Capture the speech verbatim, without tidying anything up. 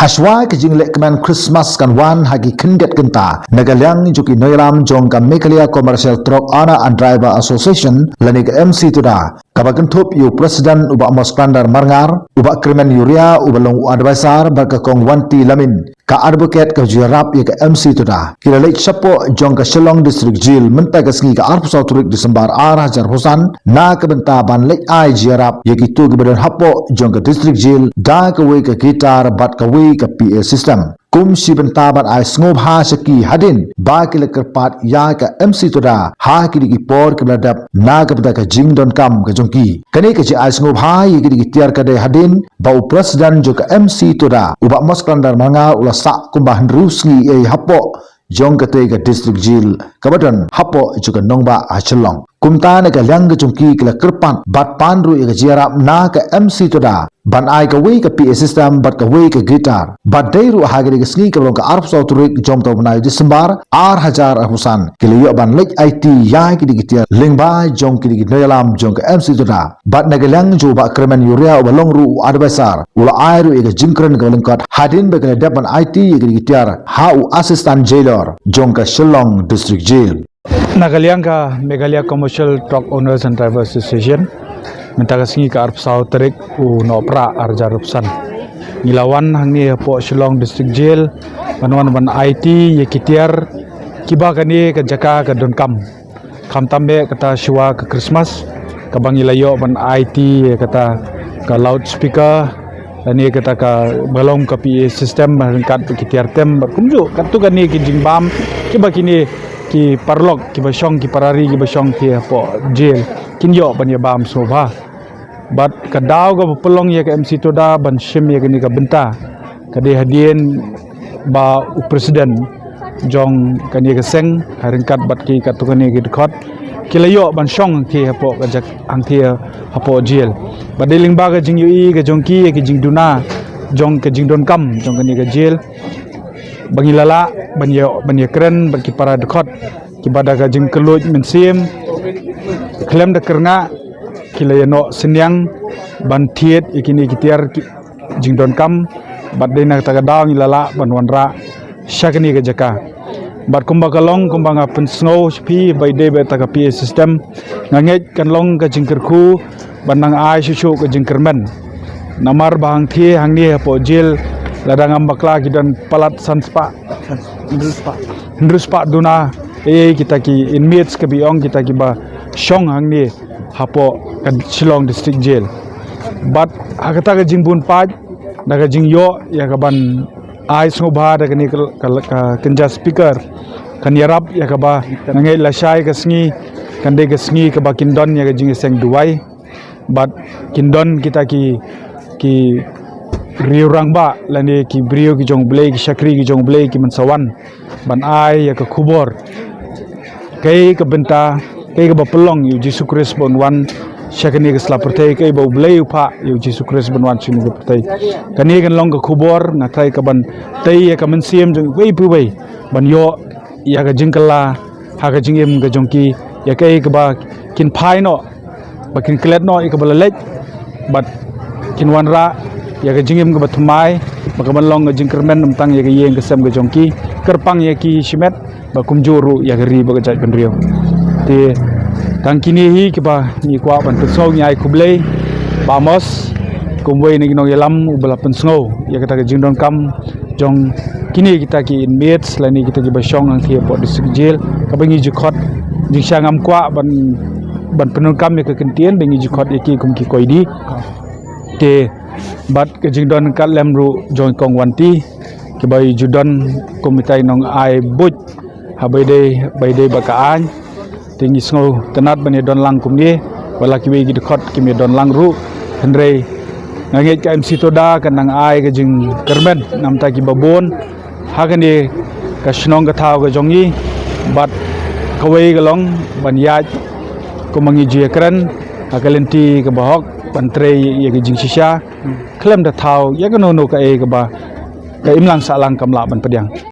Hashwa ka jingleh kmen Christmas kan wan ha ki khyndiat kynta na ka liang jong ki nongïalam jong ka Meghalaya Commercial Truck Owner and Driver Association lane ka M C Tuda, kaba kynthup ïa u President u Bah Mosklandar Marngar, u Bah Kyrmen Ïuria uba long u advisor bad ka Kong Wanti Lamin, ka advocate ka ju ïarap ïa ka M C Tuda. Ki la leit shapoh jong ka Shillong District Jail mynta ka sngi ka arphew saw tarik December ar hajar arphew san na ka bynta ban leit ai jingïarap ïa kito kiba don hapoh jong ka District Jail da kawei ka guitar bad kawei ka P A system. Kum shi bynta ban ai sngewbha sha ki hadien ba ki la kyrpad ïa ka M C Tuda ha kine ki por kiba la dep na ka bynta ka jingdonkam ka jong ki. Kane ka jingai sngewbha ïa kine ki tiar ka dei hadien ba u President jong ka M C Tuda u Bah Mosklandar Marngar u la sah kumba hynriew sngi ei hapoh jong katei ka District Jail kaba don hapoh jong ka nongbah ha Shillong. Kumta na ka liang ka jong ki ki la kyrpad bad pan ruh ïa ka jingïarap na ka M C Tuda ban ai kawei ka P A system bad kawei ka guitar. Bad dei ruh ha kane ka sngi kaba long ka arphew saw tarik jong u bnai December ar hajar arphew san ki la ïoh ban leit aiti ïa kine ki tiar lyngba jong kine ki nongïalam jong ka M C Tuda. Bad na ka liang jong u Bah Kyrmen Ïuria uba long ruh u advisor u la ai ruh ïa ka jingkren kaba lyngkot hadien ba ki la dep ban aiti ïa kine ki tiar ha u Assistant Jailer jong ka Shillong District Jail. Na ka liang ka Meghalaya Commercial Truck Owners and Drivers Association, mynta ka sngi ka arphew saw tarik u Nohprah ar hajar arphew san, ngi la wan hangne hapoh Shillong District Jail ban wan ban aiti ïa ki tiar kiba kane ka jaka ka donkam. Khamtam eh kata shuwa ka Christmas kaba ngi la ïoh ban aiti ïa kata ka loudspeaker lane kata kaba long ka P A system ba ryngkat bad ki tiar tem bad kumjuh katto katne ki jingbam kiba kine ki paralok kiba shong, ki parari kiba shong ki hapoh jail kin ïoh ban ïa bam sngewbha. Bad ka daw kaba pynlong ïa ka M C Tuda ban shim ïa kane ka bynta ka dei hadien ba u President jong kane ka seng ha ryngkat bad ki katto katne ki dkhot ki la ïoh ban shong hangthie hapoh ka jak, hangthie hapoh jail. Bad dei lyngba ka jingïohi ka jong ki ïa ki jingduna jong ka jingdonkam jong kane ka jail ba ngi la lah ban ïoh ban ïakren bad ki para dkhot kiba da ka jingkylluid mynsiem khlem da kyrngah ki la ïanoh synñiang ban thied ïa kine ki tiar ki jingdonkam bad dei na kata ka daw ngi la lah ban wanrah sha kane ka jaka. Bad kumba ka long kumba nga pynsngew sha phi ba ïadei bad kata ka P A system, nga ngeit kan long ka jingkyrkhu ban nang ai shuh shuh ka jingkyrmen. Namar ba hangthie hangne hapoh jail lada ngam bakla ki don palat san spah, hynriew spah duna ei ei kita ki inmates kaba ong kita kiba shong hangne hapoh ka Shillong District Jail. Bad ha kata ka jingbun paid da ka jingïoh ïa ka ban ai sngewbha da kane ka, ka, ka kynja speaker kan ïarap ïa kaba nga ngeit lashai ka sngi kan dei ka sngi kaba kin don ïa ka jingïaseng duwai. Bad kin don kita ki, ki riew rangbah lane ki briew ki jong U Blei, ki shakri ki jong U Blei ki mynsawan ban ai ïa ka khubor. Kaei ka bynta, kaei kaba pynlong ïa u Jisu Khrist ban wan sha kane ka sla pyrthei, kaei ba U Blei u phah ïa u Jisu Khrist ban wan sha kane ka pyrthei. Kane kan long ka khubor, nga trai ka ban tei ïa ka mynsiem jong uwei pa uwei ban ïoh ïa ka jingkylla ha ka jingim ka jong ki, ïa kaei kaba kin phai noh, ba kin klet noh ïa kaba la leit, bad kin wanrah ïa ka jingim kaba thymmai, ba ka ban long ka jingkyrmen ym tang ïa ka ïing ka sem ka jong ki, kyrpang ïa ki shimet, ba kumjuh ruh ïa ka ri bad ka jaitbynriew. Te tang kine hi kiba ngi kwah ban pynsngew, ngi ai khublei Bah Amos kum uwei na ki nongïalam uba la pynsngew ïa kata ka jingdonkam jong kine kita ki inmates lane kita kiba shong hangthie hapoh District Jail, kaba ngi ju khot, jingshisha ngam kwah ban, ban pyndonkam ïa ka kyntien, ba ngi ju khot ïa ki kum ki koidi. Te bad ka jingdon ryngkat lem ruh jong i Kong Wanti, kiba i ju don kum kita i nongai buit ha ba ïadei, ba ïadei bad ka aiñ. Te ngi sngewtynnat ban ïadon lang kumne, wat la kiwei ki dkhot kim ïadon lang ruh. Hynrei nga ngeit ka M C Tuda kan nang ai ka jingkyrmen namar kita kiba bun ha kane ka shnong ka thaw ka jong ngi, bad kawei ka long ban ïaid kumba ngi ju ïakren ha ka lynti kaba hok, ban trei ïa ka jingshisha khlem da thaw ïa kano kano kaei kaba ka imlang sahlang kam lah ban pdiang.